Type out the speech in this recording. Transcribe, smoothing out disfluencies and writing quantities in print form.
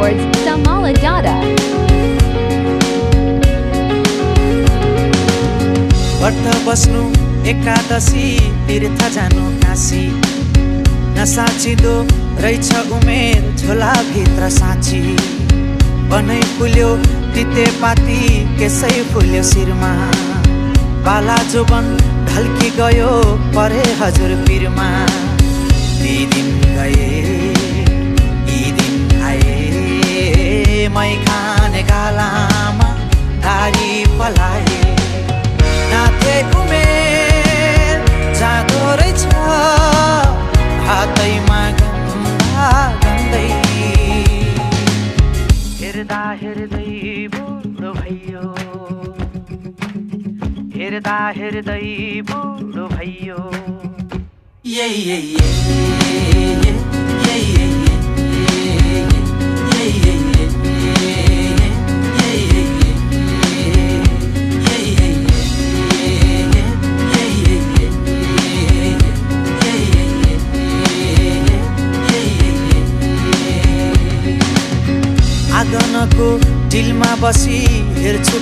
towards Samala Dada. व्रत बस्नु एकादशी तीर्थ जानु काशी नसाचिँदो रहेछ उमेर झोलाभित्र साँची बनै फुल्यो तितेपाती केसै फुल्यो शिरमा बाला जोबन ढल्की गयो परे हजुर पिरमा ती दिन गए यी दिन आए मै खाने गालामा धारी पलाए नाथे उमेर जाँदो रहेछ हातैमा गन्दा गन्दै हेर्दा हेर्दै बुढो भयो हेर्दा हेर्दै बुढो भयो आँगनको डिलमा बसी हेर्छु